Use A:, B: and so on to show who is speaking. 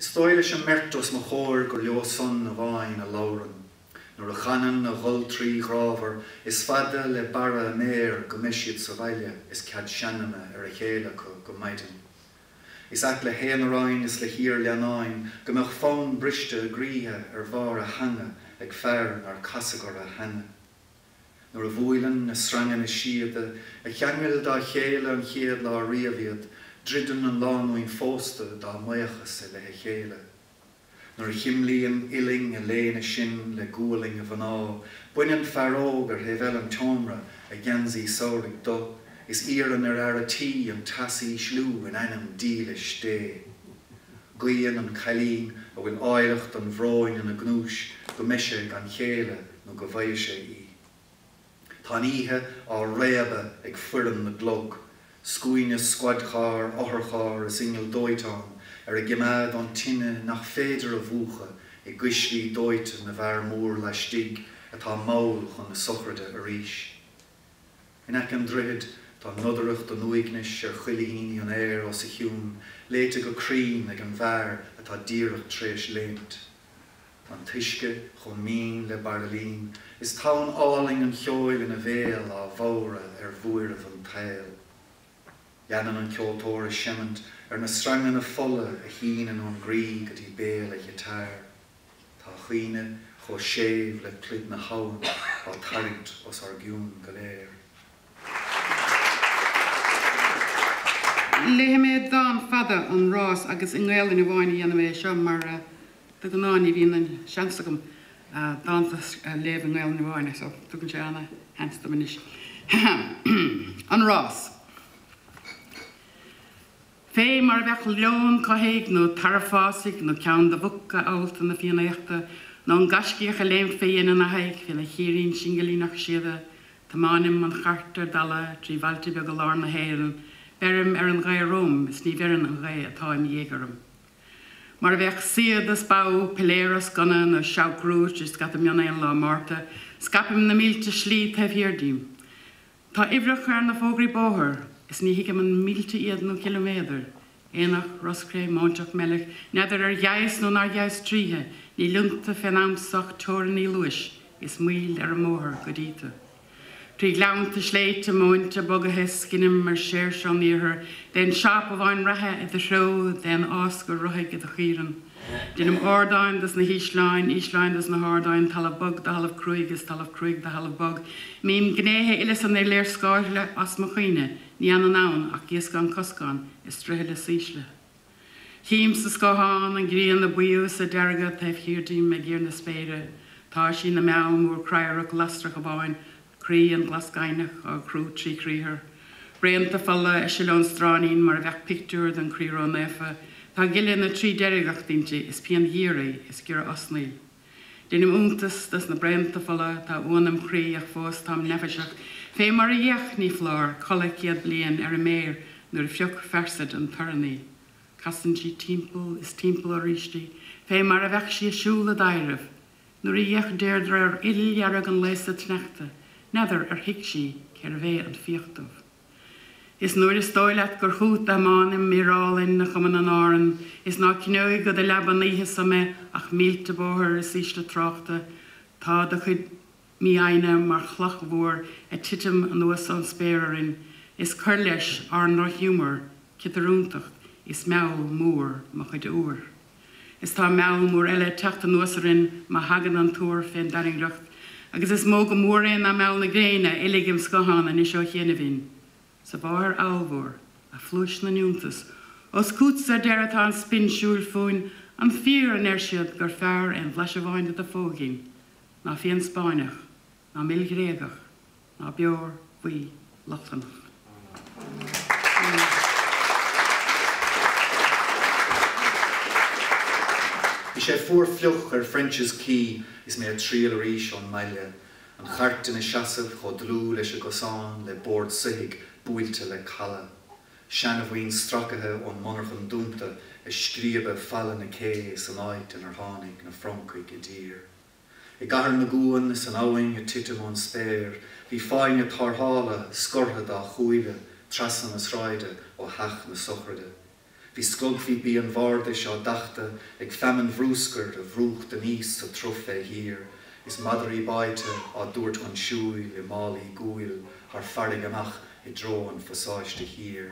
A: Is dóigh leis an mbeirt os mo chomhair gur leo san amháin a labhrainn. Nuair a chanann a gholtraí ghrámhar is fada le barra a méar go mbeidh siad sa bhaile is cead seanma ar a chéile acu go maidin. Is ait le haonaráin is le hiar-leannáin go mbeadh fonn briste a gcroíthe ar bharr a theanga ag fear nár casadh orthu cheana. Nuair a bhuaileann na sreanganna síoda a cheangail dá chéile an chéad lá riamh iad, druideann an lánúin phósta dá mbaochas i leith a chéile. Nuair a chuimlíonn uillinn a léine sin le gualainn a mhná, baineann fear óg ar thaobh eile an tseomra a gheansaí samhraidh do, is iarrann ar fhear a tí an teas a ísliú in ainm dílis Dé. Guíonn an cailín a bhfuil áilleacht an bhróin ina gnúis go mbeidh sé gan chéile nó go bhfaighidh sé í. Tá an oíche á réabadh ag foireann na gclog, scuaine scuadcharr, otharcharr is inneall dóiteáin ar a gcimeád ón tine nach féidir a mhúchadh i gcuislí dóite na bhfear mór laistigh atá mall chun na sochraide arís. In aice an droichid tá nodaireacht an uaignis ar chuilithíní an aeir os a chionn, léite go cruinn ag an bhfear atá díreach tréis léimt. Tá an t-uisce chomh mín le bairillín, is tonn álainn an cheoil ina bhéal á bhodhradh ar bhuaireamh an tsaoil. Leanann an ceoltóir a seimint ar na sreanganna fola a shíneann ón gcroí go dtí béal a ghiotáir. Tá a chaoineadh chomh séimh le pluid na habhann á tarraingt os ár gcionn go léir.
B: Léifidh mé dán fada, An Rás, agus i nGaelainn amháin a dhéanfaidh mé é seo mar de ghnáth ní bhíonn an seans agam dánta a léamh i nGaelainn amháin so tugann sé ana-sheans dom anois. An Rás. Fé mar a bheadh leon cuthaigh nó tarbh fásaigh nó ceann de mhuca allta na Fiannaíochta nó an gaiscíoch ag léimt fé dhéin an fhathaigh féna chírín singilíneach síoda, tiomáinim an chairt ar dalladh trí bhailte beaga lár na hÉireann, beirim ar an ghaoth romham is ní bheireann an ghaoth atá im dhiaidh orm. Mar a bheadh siod is bogha, piléar is gunna nó seabhac rua trí scata mionéan lá Márta, scaipim na mílte slí taobh thiar díom. Tá uimhreacha ar na fógraí bóthair is ní thuigim an mílte iad nó ciliméadair. Aonach, Roscré, Móinteach, Meilch, n'fheadar ar gheibheas nó nár gheibheas tríothu, níl iontu fén am so ach teorainní luais is moill ar an mbóthar go dtí tú. Trí ghleannta, sléibhte, móinte, bogaithe, scinnim ar séirse ón iarthar, d'aon seáp amháin reatha i do threo, d'aon fháscadh rothaigh i do chaoireann. Deinim ardáin dos na hísleáin, ísleáin dos na hardáin, talamh bog de thalamh cruaidh is talamh cruaidh de thalamh bog. Imím gnéithe uile san léarscáil as mo chuimhne, ní fhanann ann ach gíoscán coscán is droichead is ísle. Chím sa scáthán an ghrian ag buíú is ag deargadh taobh thiar díom ag íor na spéire. Tá sí ina meall mór cradharach lasrach amháin, croí an ghlas-gaibhneach á chrú trí chriathar. Braonta fola ag sileadh ón stráinín mar a bheadh pictiúr den Chroí Ró-Naofa. Tá gile na trídheirgeacht inti, is pian ghiorraí is giorra osnaí. Deinim iontas dos na braonta fola, tá uan im chroí ach fós táim neafaiseach, fé mar a d'fhéach, ní foláir, codladh 100 bliain ar a méir nuair a phrioc fearsaid an torann í. Casann sí timpeall is timpeall aríst í, fé mar a bheadh sí ag siúl i dtaidhreamh. Nuair a d'fhéach Deirdre ar fhuil dhearg an lae sa tsneachta, n'fheadar ar thuig sí cérbh é an fiach dubh. Is nuair is dóigh leat gur chút a thiomáinim mír álainn a chumann in Árann, is ná cneoidh go do leaba an oíche so mé ach mílte bóthair is ísle tráchta, tá do chuid mífhoighne mar chloch mhór ag titim anuas ón spéir orainn, is cuir leis ár ndrochghiúmar, ciotarúntacht is meall mór mo chuid uabhair. Is tá meall mór eile ag teacht anuas orainn má thagann an tuar fén dtairngreacht, agus is mó go mór é ná meall na gréine uilig im scáthán anois ó chianaibh inn. 'S a mháthair allmhór, a phluais na n-iontas, ós chútsa ar deireadh atá an spin siúil fúinn, an fíor a ndeir siad gur fearr aon bhlaiseadh amháin de do phóigín ná fíon Spáinneach, ná mil Ghréagach, ná beoir bhuí Lochlannach.
A: Bhí sé fuar fliuch ar French's Quay is mé ag triall arís ón mbaile, an chairt ina seasamh chomh dlúth leis an gcosán le bord soithigh buailte le caladh. Seanamhaoin stracaithe ón monarchan dúnta ag scríobadh falla na cé san áit inar tháinig na Francaigh i dtír. I gcathair na gcuan is an abhainn ag titim ón spéir, bhí fáinne tarrthála scortha dá chuaille trasna na sráide ó theach na sochraide. Bhí sclogphíopaí an bhardais á dtachtadh ag feamainn bhrúscair a bhrúcht aníos sa tsruth fé thír, is madraí báite á dtabhairt chun siúil i málaí guail thar farraige amach i dtreo an Phasáiste Thiar.